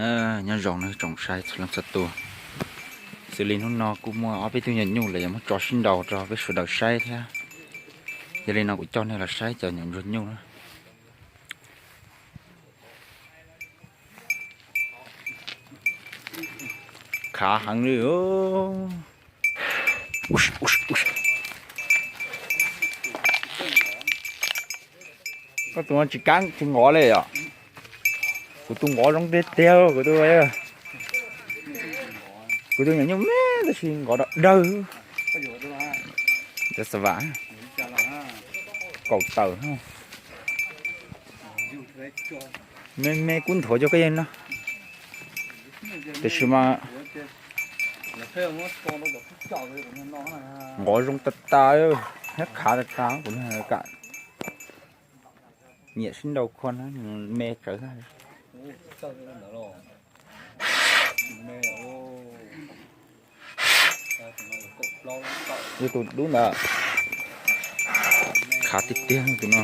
Nyob zoo nawb tsoom saib txhua leej txhua tus. Xws li hnub no kuj muaj ob peb tug nyuam nyuj lawm yuav muab tso sib nraus rau peb sawv daws saib thiab. Yog li no kuv coj nej los saib cov nyuam ntsuag nyuj na. Khav heev li. Koj tus no tsis kab tsis nqov li os. Kuv tus nqov zoo tiag tiag kuv tus. Kuv tus nyuam nyuj me tab sis nqov dawb dawb. Cov xav vam kaum tawm. Me me kub nthuav cov koj yeej no. Tiam sis mas nqov zoo tas tas, thiab khav tas tas kuv kam nyiam sib nraus kho na, me tsawv. Yog tus dub ntawd, khav tiag tiag tus no.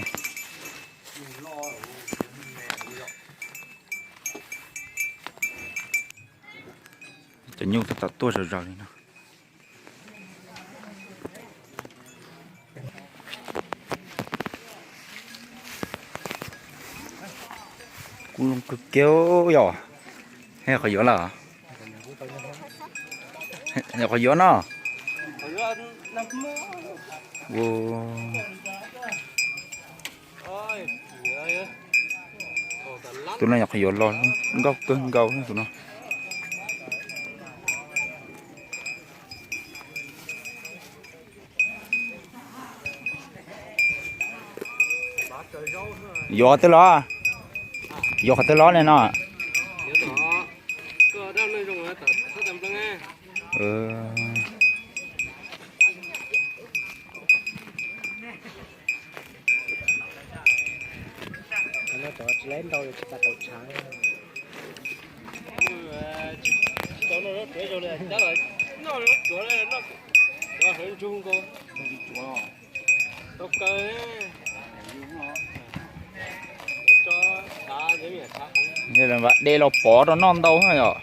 Cov nyuj tab tom tuaj zom zaws li no. Kuj zoo kawg kiag yom. Qhov yuav lawm. Qhov yuav no. Tus no nyuam qhuav yuav los nkauj kawg nkaus tus no. Yuav qhov twg los? Yuav qhov twg los ne no? Vam de los pov rau noj ntau yom.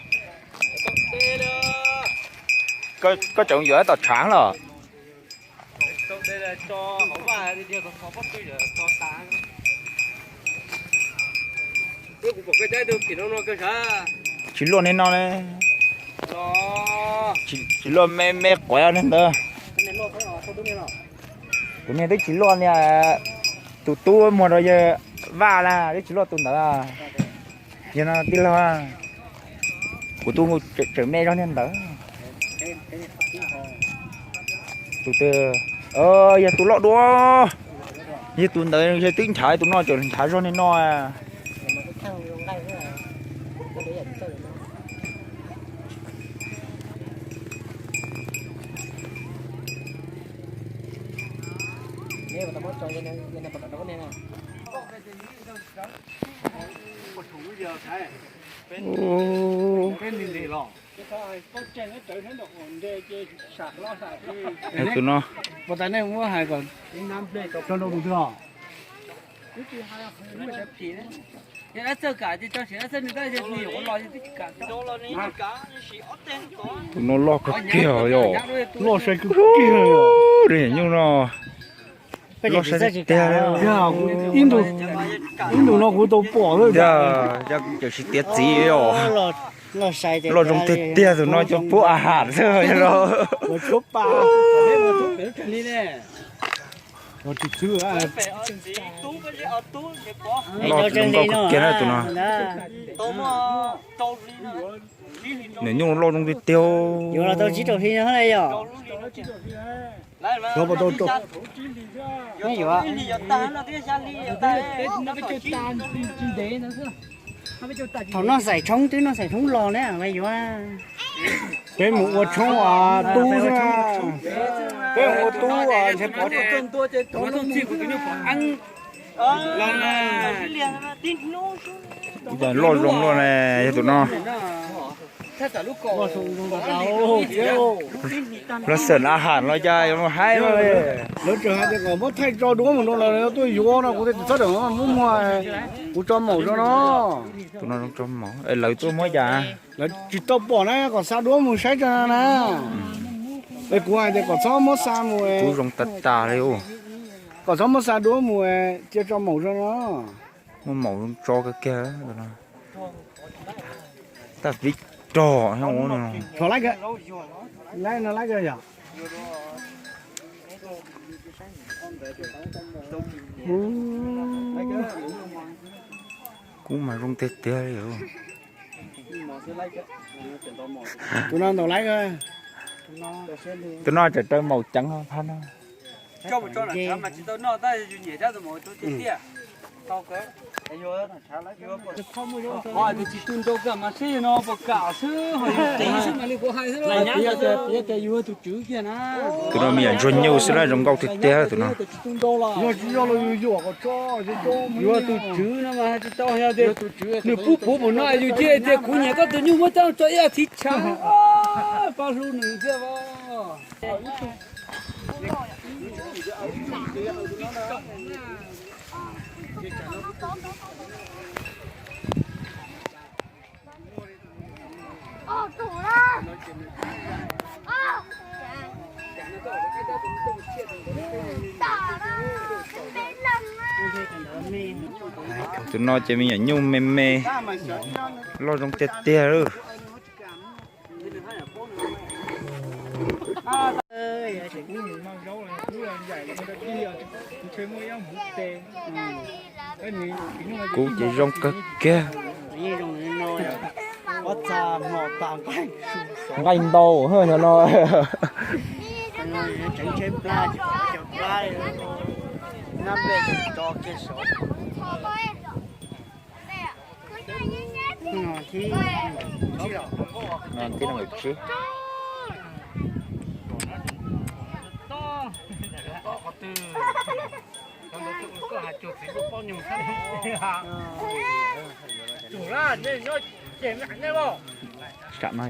Koj tseem yuav tom tshav los? Tsis luaj ne no ne. Tsis luaj me me quav ne ntawd. Kuv niag twb tsis luaj niag, tus tub muag rau yawg Vaj na twb tsis luaj tus ntawd. Yog no tij laug, kuv tub tseem me zog niag ntawd. Tus twg, yog tus loj dua, yog tus ntawd yog twb nchav, tus no tseem nchav zog niag no. Tus no, tus no loj kawg kiag yom. Loj sai kiag, nyuj no. Ib ntus no kuv tau pom lawm. Tiag, cov tsis tiav txiv os. Loj zoo tiag tiag, tus no cov pub a ham xwb los. Loj zoo nkauj kawg kiag na tus no. Nws nyuj loj zoo tiag tiag. Thaum noj xaim tshoob twb noj xaim tshoob los ne yuav. Peb mus ua tshoob tub xwb. Peb mus ua tub ntshe pov loj zoo luaj ne, yog tus no. Los xeem a has los cas yuav haib no li. Lawv tseem hais tias kom muab thaij tso duab mus rau lawv tuaj yuav no, kuv thiaj txhob tawm muab muag, kuv tso maum tso no. Tus no zoo tso maum, lawv tuaj muab cas? Lawv tsis tau pom na, kom xa duab mus saib tso na. Es kuv hais tias kom txhob muab xa mus, tub zoo tas tas li. Kom txhob muab xa duab mus, cia tso maum tso no. Muaj maum zoo tso kawg kiag no. Tag vib rog. Kub mas zoo tiag tiag li. Tus no ntaus laib. Tus no tseem raws maum ceev no phab no. Tus no me nyuam ntsuag nyuj xwb na, zoo nkauj tiag tiag tus no. Yuav tus tswv no mas tsis tau, yog tias nws pub puv mus no yus cia tias kuv nyiam koj tus nyuj muab coj tso ib as thiv tshav, pab hlub nws thiab os. Tus no ces me nyuam nyuj me me, loj zoo tiag tiag lawm. Kub ces zoo kawg kiag. Nqaij ntau no. Thib nees nkaum tsib. Tsam no,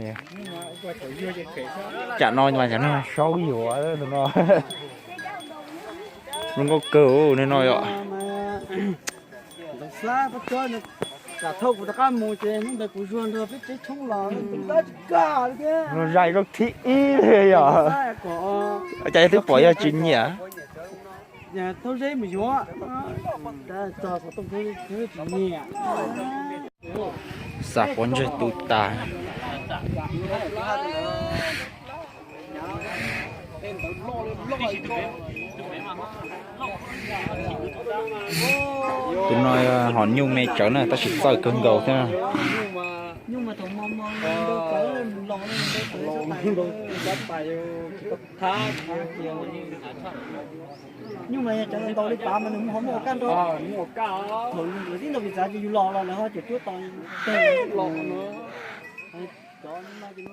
tsam no mas saub yuav no. Zoo nkauj kawg no yom. Ntxoov Xab, pab tsob, tsam thaum kuv rov qab mus ces hnub ntawd kuv zuag nrog peb tsev tshoob los tus dab tsis kaj li thiab. Los zais zoo thib ib li yom. Cas yog twb pom yog tsis nyiam. Thaub Zeb mus yuav, txog kuv tsis nyiam. Xa pob ntseg tu tas. Tus no hom nyuj me tsawv na tab sis txawj kawg nkaus thiab. Nyuj mas yog cov ntaus li pav mas nws ho muaj ua kaj nrog. Thaum lawv tib ntaus li txav ces yus los los lawv ho cem cuab tos teg los. Cov no ces